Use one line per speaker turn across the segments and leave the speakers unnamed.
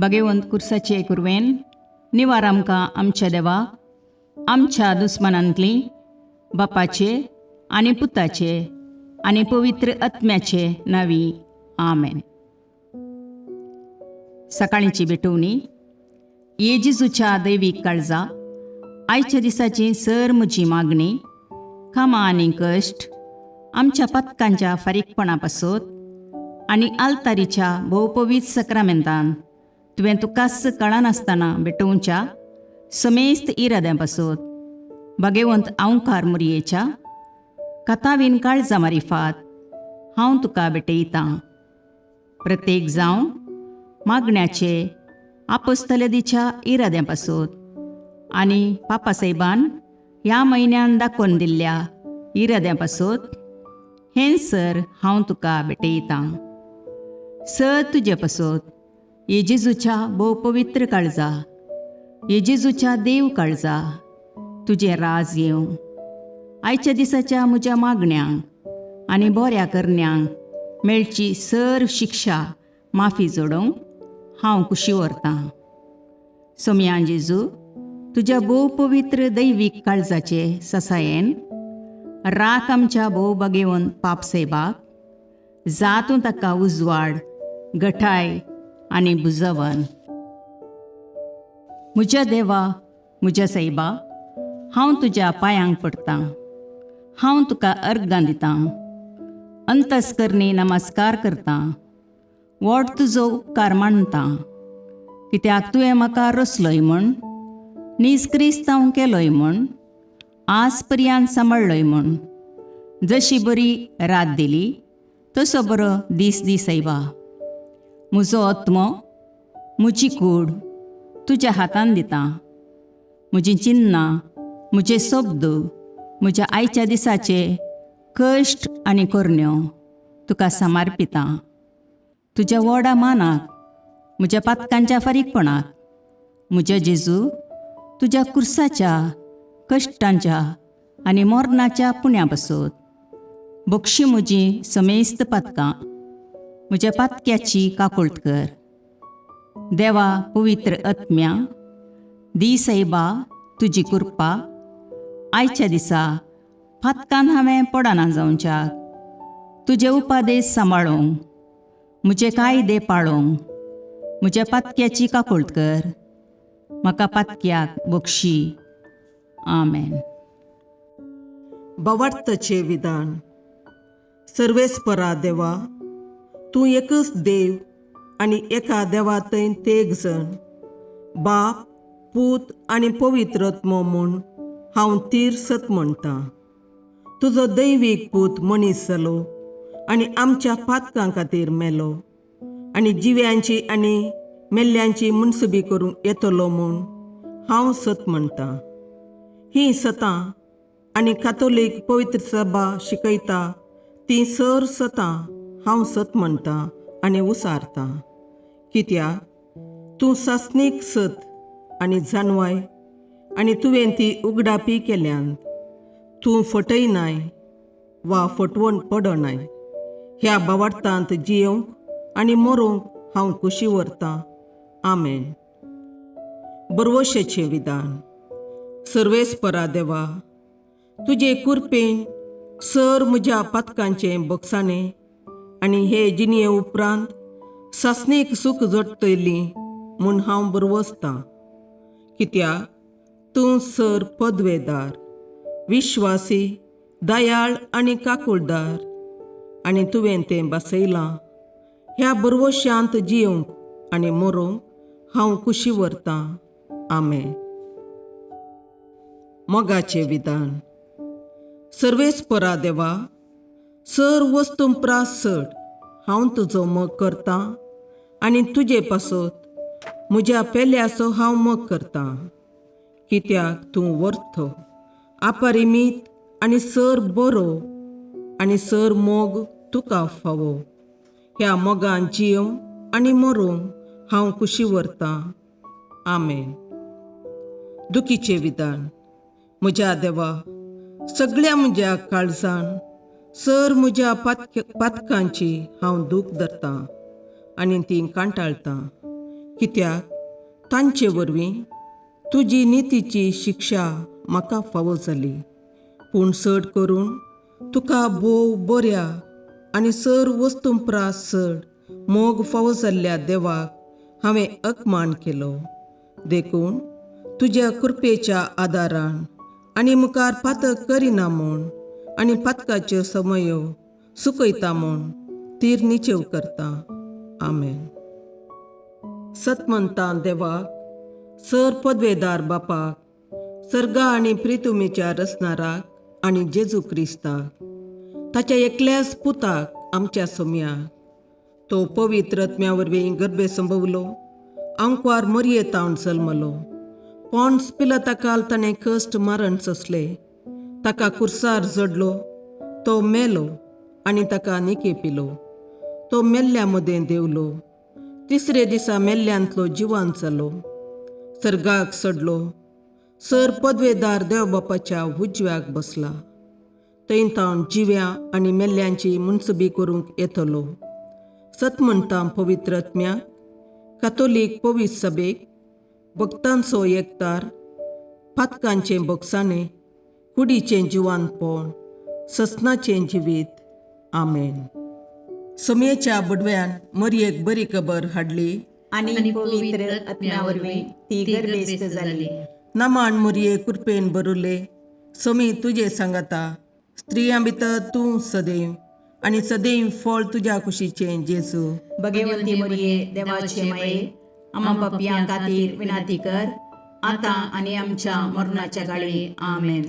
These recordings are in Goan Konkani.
भगेवंत कुर्साचे कुरवेन निवार आमकां आमच्या देवा, आमच्या दुस्मानांतली बापाचे आनी पुताचे आनी पवित्र आत्म्याचे नावी, आमेन. सकाळीची भेटवणी. ये जेजूच्या दैवीक काळजा, आयच्या दिसाची सर म्हजी मागणी, कामां आनी कश्ट आमच्या पातकांच्या फारीकपणा पासत आनी आल्तारीच्या भोवपवीत सक्रामेंतान तुवें तुकाच कळनासतना भेटोवच्या समेस्त इराद्यां पासत भगेवंत आंवकार मुरयेच्या कथावीन काळजा मारिफात हांव तुका भेटयतां. प्रत्येक जावन मागण्याचे आपोस्तलदीच्या इराद्यां पासत आनी पापासाहेबान ह्या म्हयन्यान दाखोवन दिल्ल्या इराद्यां पासत हें सर हांव तुका भेटयतां. सर तुजे पासत ये जेजूच्या भोव पवित्र काळजा, ये जेजूच्या देव काळजा, तुजें राज येवं. आयच्या दिसाच्या म्हज्या मागण्यांक आनी बऱ्या करण्यांक मेळची सर शिक्षा माफी जोडोवंक हांव कुशी व्हरतां. सोमयान जेजू, तुज्या भोव पवित्र दैवीक काळजाचे ससायेन राख आमच्या भोव बागेवन पाप सेबाक, जातूं ताका उजवाड, गठाय आनी बुजवन. म्हज्या देवा, म्हज्या सायबा, हांव तुज्या पांयांक पडटां. हांव तुका अर्गां दितां, अंतस्करणी नमस्कार करतां, व्हड तुजो उपकार मानतां, कित्याक तुवें म्हाका रचलोय म्हूण, नीज क्रिस्तांव केलोय म्हूण, आज पर्यंत सांबाळ्ळोय म्हूण. जशी बरी रात दिली तसो बरो दीस दी सायबा. म्हजो आत्मो, म्हजी कूड तुज्या हातान दिता. म्हजीं चिन्नां, म्हजे शब्द, म्हज्या आयच्या दिसाचे कश्ट आनी करण्यो तुका समर्पितां. तुज्या व्हडा मानाक, म्हज्या पातकांच्या फारीकपणाक, म्हज्या जेजू, तुज्या कुर्साच्या कश्टांच्या आनी मरणाच्या पुण्या पासत बक्षी म्हजी समेस्त पातकां. म्हज्या पातक्याची काकुळट कर. देवा, पवित्र आत्म्या, दी सायबा तुजी कृपा आयच्या दिसा पातकान हांवें पडना जावच्याक, तुजे उपादेश सांबाळूंक, म्हजे कायदे पाळूंक. म्हज्या पातक्याची काकुळट कर. म्हाका पातक्याक बक्षी. आमेन.
भावार्थाचें विधान. सर्वेस्परा देवा, तूं एकच देव आनी एका देवा थंय तेग जण, बाप, पूत आनी पवित्र आत्मो म्हूण हांव तीर सत म्हणटा. तुजो दैवीक पूत मनीस जालो आनी आमच्या पातकां खातीर मेलो आनी जिव्यांची आनी मेल्ल्यांची मुनसुबी करूंक येतलो म्हूण हांव सत म्हणटा. हीं सतां आनी कातोलीक पवित्र सभा शिकयता ती सर सतां हांव सत म्हणटा आनी उसारता, कित्याक तूं सासणीक सत आनी जाणवाय आनी तुवें ती उगडापी केल्यान. तूं फटयनाय वा फटवण पडनाय. ह्या भावार्थांत जियोवंक आनी मरोंक हांव कुशी व्हरतां. आमेन. बरवशेचें विधान. सर्वेस्परा देवा, तुजे कुरपेन सर म्हज्या पातकांचें बक्षाणें आनी हे जिणये उपरांत सासणीक सूख जोडटली म्हूण हांव बरवसतां, कित्याक तूं सर पदवेदार, विश्वासी, दयाळ आनी काकुळदार आनी तुवें तें बसयलां. ह्या बरवशांत जियोवंक आनी मरोंक हांव कुशी व्हरतां. आमेन. मोगाचें विधान. सर्वेस्परा देवा, सर वस्तू प्रास चड हांव तुजो मोग करतां आनी तुजे पासत म्हज्या पेल्याचो हांव मोग करतां, कित्याक तूं वर्थ, अपरिमीत आनी सर बरो आनी सर मोग तुका फावो. ह्या मोगान जियोवंक आनी मरोंक हांव कुशी व्हरतां. आमेन. दुखीचें विधान. म्हज्या देवा, सगळ्या म्हज्या काळजान सर म्हज्या पातकांची हांव दूख धरतां आनी ती कांटाळटां. कित्याक तांचे वरवीं तुजी नितीची शिक्षा म्हाका फावो जाली. पूण चड करून तुका भोव बऱ्या आनी सर वस्तूं प्रास चड मोग फावो जाल्ल्या देवाक हांवें अपमान केलो. देखून तुज्या कृपेच्या आदारान आनी मुखार पातक करिना म्हूण आनी पातकाच्यो समयो सुकयता म्हूण तीर निचेव करता. आमेन. सतमंतां देवाक, सर पदवेदार बापाक, सर्गा आनी प्रितुमेच्या रचणाराक आनी जेजू क्रिस्ताक, ताच्या एकल्याच पुताक आमच्या सोम्याक, तो पवित्र आत्म्या वरवीं गर्भे संभवलो, आंकवार मरयेतावन जल्मलो, पोंड्स पिलताकाल ताणें कश्ट मरण सोंसले, ताका कुर्सार जडलो, तो मेलो आनी ताका निके पिलो, तो मेल्ल्या मदें देंवलो, तिसरे दिसा मेल्ल्यांतलो जिवान जालो, सर्गाक चडलो, सर पदवेदार देव बापाच्या उजव्याक बसला, थंय तावन जिव्या आनी मेल्ल्यांची मुनसबी करूंक येतलो. सत म्हणटा पवित्र आत्म्याक, कातोलीक पवित्र सभेक, भक्तांचो एकतार, पातकांचें बोगसाणें, कुडीचें जिवानपण, ससनाचें जिवीत. आमेन. सोमयेच्या बडव्यान मरयेक बरी खबर हाडली
आनी पवित्र आत्म्या वरवीं ती गर्भेस्त जाली.
नमान मुरये कृपेन बरुले, सोमी तुजे सांगाता, स्त्रियां भितर तूं सदैव आनी सदैव फळ तुज्या कुशीचें जेजू.
भगवंती मरिये, देवाचे माये, आमा पापयां खातीर विनंती कर, आतां आनी आमच्या मरणाच्या काळी. आमेन.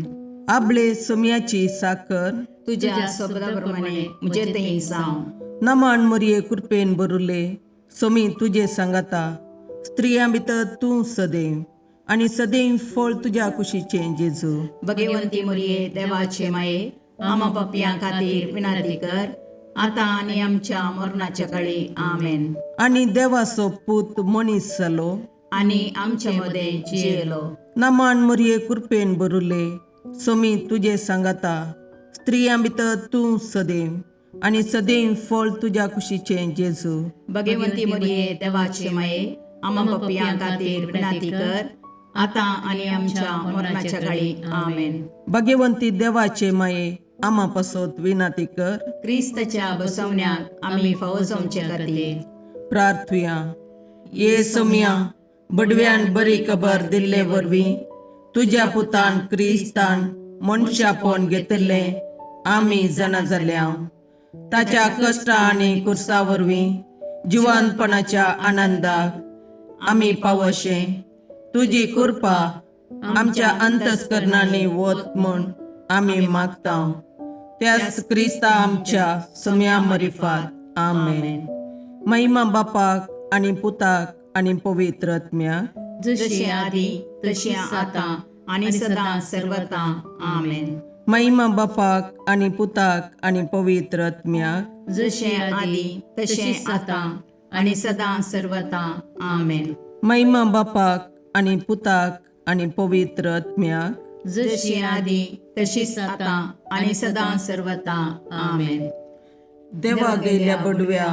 आबळे सोमयाची साकर
तुज्या शब्दा प्रमाणे म्हजे थंय जावं.
नमान मुरये कृपेन बरुले, सोमी तुजे सांगाता, स्त्रियां भितर तूं सदैव आनी सदैव फळ तुज्या कुशीचें जेजू.
भगवंती मरिये, देवाचे माये, आमा पापयां खातीर विनंती कर, आतां आनी आमच्या मरणाच्या काळी. आमेन.
आनी देवाचो पूत मनीस जालो
आनी आमचे मदें जियेलो.
नमान मुरये कृपेन बरुले, सोमी तुजे सांगाता, स्त्रियां भितर तूं सदैव आनी सदैव फळ तुज्या कुशीचें जेजू.
भगवंती मरिये, देवाचे माये, आमा पापयां खातीर विनंती कर, आतां आनी आमच्या मरणाच्या काळी. आमेन.
भगवंती देवाचे माये, आमा पासत विनंती कर.
क्रिस्ताच्या बसवण्याक आमी फावो जावचे खातीर.
प्रार्थुया. ये सोमया, बडव्यान बरी खबर दिल्ले वरवीं तुज्या पुतान क्रिस्तान मनशापण घेतिल्लें आमी जाणा जाल्या. ताच्या कश्टा आनी कुर्सा वरवीं जिवानपणाच्या आनंदाक आमी पावशे तुजी कृपा आमच्या अंतस्करणांनी वत म्हूण आमी मागता, त्याच क्रिस्ता आमच्या सम्या मरिफात. आमेन. महिमा बापाक आनी पुताक आनी पवित्र आत्म्याक,
जशी आदी तशी आतां आनी सदां सर्वता. आमेन.
महिमा बापाक आनी पुताक आनी पवित्र आत्म्याक,
जशें आदी तशें आतां आनी सदां सर्वता. आमेन.
महिमा बापाक आनी पुताक आनी पवित्र आत्म्याक,
जशी आदी तशीच आतां आनी सदां सर्वता. आमेन.
देवा गेल्या बडव्या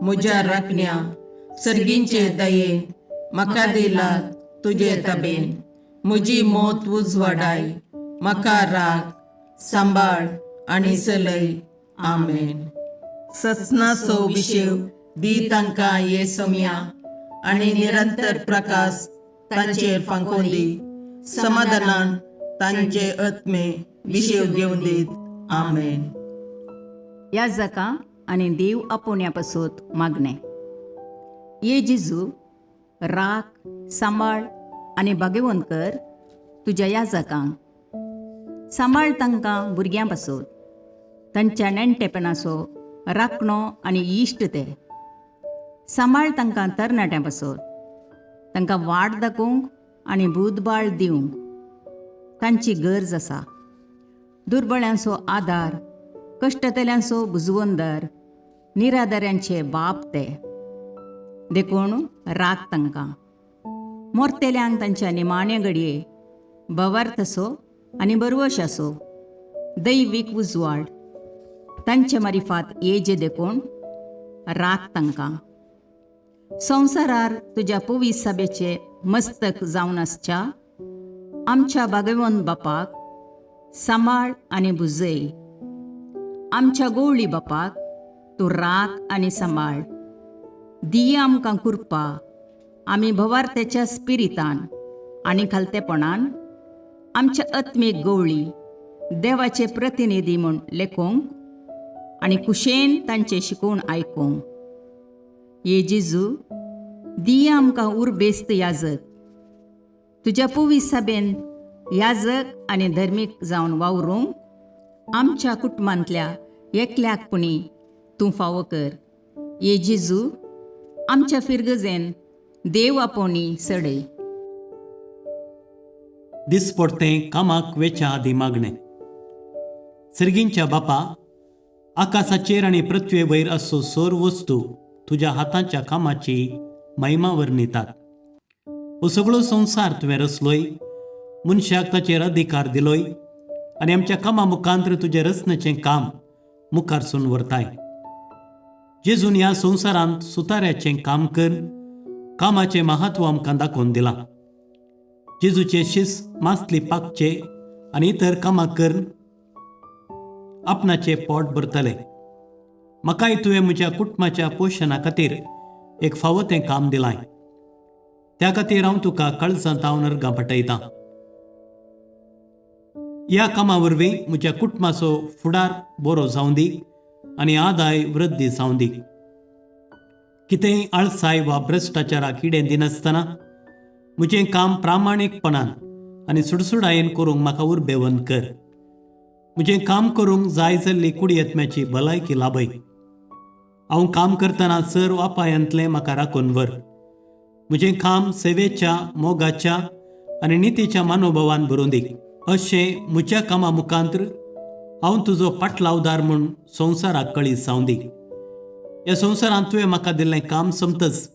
म्हज्या राखण्या, सर्गींचे दयेन म्हाका दिला तुजे तबेन, म्हजी मोत उजवाडाय, म्हाका राख, सांबाळ आनी चलय. आमेन. ससनाचो विशेव दी तांकां ये सोम्या आनी निरंतर प्रकाश तांचेर फांकोवन दी, समाधानान तांचे आत्मे विशेव घेवन दीत. आमेन.
ह्या जाका आनी देव आपोवण्या पासत मागणें. ये जेजू, राख, सांबाळ आनी भाग्यवंत कर तुज्या ह्या जाकांक. सांबाळ तांकां भुरग्यां पासत, तांच्या नेणटेपणाचो राखणो आनी इश्ट ते. सांबाळ तांकां तरणाट्यां पासत, तांकां वाट दाखोवंक आनी बुदबाळ दिवंक तांची गरज आसा. दुर्बळ्यांचो आदार, कश्टतल्यांचो बुजवंदर, निराधाऱ्यांचे बाप ते, देखून राख तांकां. मोरतेल्यांक तांच्या निमाण्या घडये भवार्थ आसो आनी बरवश आसो, दैवीक उजवाड तांचे मारिफात येजे, देखून राख तांकां. संवसारार तुज्या पवीस सभेचे मस्तक जावन आसच्या आमच्या भागवंत बापाक सांबाळ आनी भुजय. आमच्या गोवळी बापाक तूं राख आनी सांबाळ. दिया आमकां कृपा आमी भवार्थ्याच्या स्पिरितान आनी खालतेपणान आमच्या आत्मीक गवळी देवाचे प्रतिनिधी म्हूण लेखूंक आनी कुशेन तांचें शिकोवन आयकूंक. ये जेजू, दिया आमकां उर्बेस्त याजक, तुज्या पवीस सभेन याजक आनी धर्मीक जावन वावरूंक आमच्या कुटुंबांतल्या एकल्याक पुणी तूं फावो कर. ये जेजू, आमच्या फिरगजेन देव आपोवणी सडय.
दिसपडतें कामाक वेच्या आदीं मागणें. सर्गींच्या बापा, आकाशाचेर आनी पृथ्वे वयर असो सोर वस्तू तुज्या हाताच्या कामाची महिमा वर्णितात. हो सगळो संवसार तुवें रचलोय, मनशाक ताचेर अधिकार दिलोय आनी आमच्या कामा मुखांत्र तुजें रचनेचें काम मुखारसून व्हरताय. जेजून ह्या संवसारांत सुताऱ्याचें काम कर कामाचें महत्व आमकां दाखोवन दिलां. जेजूचे शिस मासली पाकचे आनी इतर कामां करून आपणाचें पोट भरतले. म्हाकाय तुवें म्हज्या कुटुंबाच्या पोशणा खातीर एक फावो तें काम दिलां. त्या खातीर हांव तुका काळजांत हांव अर्गां पाठयतां. ह्या कामा वरवीं म्हज्या कुटुंबाचो फुडार बरो जावं दी आनी आदाय वृद्धी जावं दी. कितेंय आळसाय वा भ्रश्टाचाराक किडें दिनासतना म्हजें काम प्रामाणीकपणान आनी सुडसुडायेन करूंक म्हाका उर्बेवंत कर. म्हजें काम करूंक जाय जाल्ली कुडयेत्म्याची भलायकी लाभय. हांव काम करतना सर वापायांतलें म्हाका राखून व्हर. म्हजें काम सेवेच्या, मोगाच्या आनी नितीच्या मनोभावान भरून दी. अशें म्हज्या कामा मुखांत्र हांव तुजो पाटलावदार म्हूण संवसाराक कळीत जावं दी. ह्या संवसारांत तुवें म्हाका दिल्लें काम सोंपतच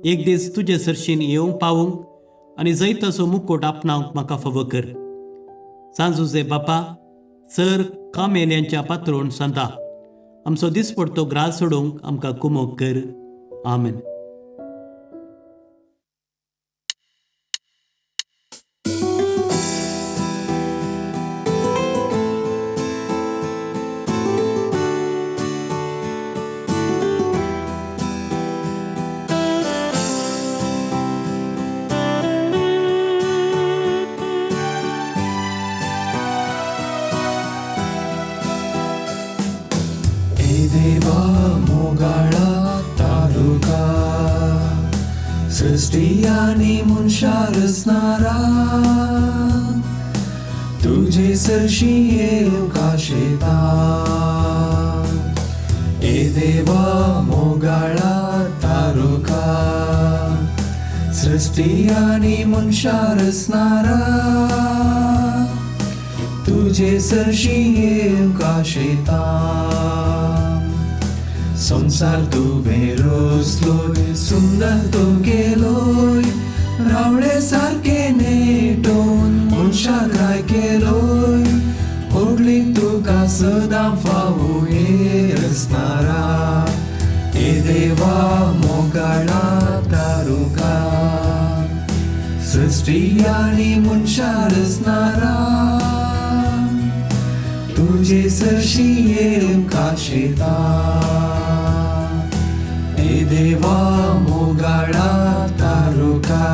एक दीस तुजे सरशीन येवंक पावूंक आनी जैताचो मुकोट आपणावंक म्हाका फावो कर. सांजुजे बापा, सर कामेल्यांच्या पात्रोण सांता, आमचो दिसपडतो ग्रास सोडूंक आमकां कुमोक कर. आमेन.
ए देवा मोगाळा तारुका, सृष्टी आनी मनशा रचणारा, तुजे सरशी येवंक आशेता. ए देवा मोगाळा तारुका, सृष्टी आनी मनशा रचणारा, तुजे सरशी येवंक आशेता. संवसार तुवें रचलोय, सुंदर तो केलोय, रावळे सारके नेटोवन मनशाक राय केलोय. होगली तुका सदां फावो हे रचणारा, हे देवा मोगाळा तारुका, सृष्टी आनी मनशा रचणारा, तुजे सरशी येवंक आशेता. हे देवा मोगाळा तारुका,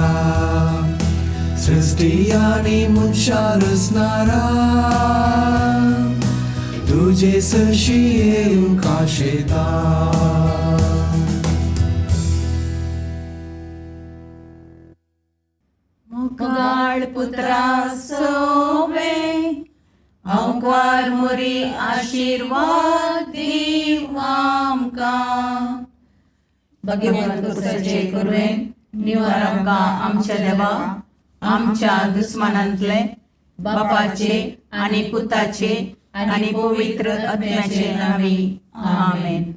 सृष्टी आनी मनशा रचणारा, तुजे सरशी येवंक आशेता.
मोगाळ पुत्रा सोवे हांवकार मोरी आशिर्वाद दीव आमकां. भगवंत कुसाचे कुरवेन निवार आमकां आमच्या देवा आमच्या दुस्मानांतले बापाचे आनी पुताचे आनी पवित्र आत्म्याचे नांवी. आमेन.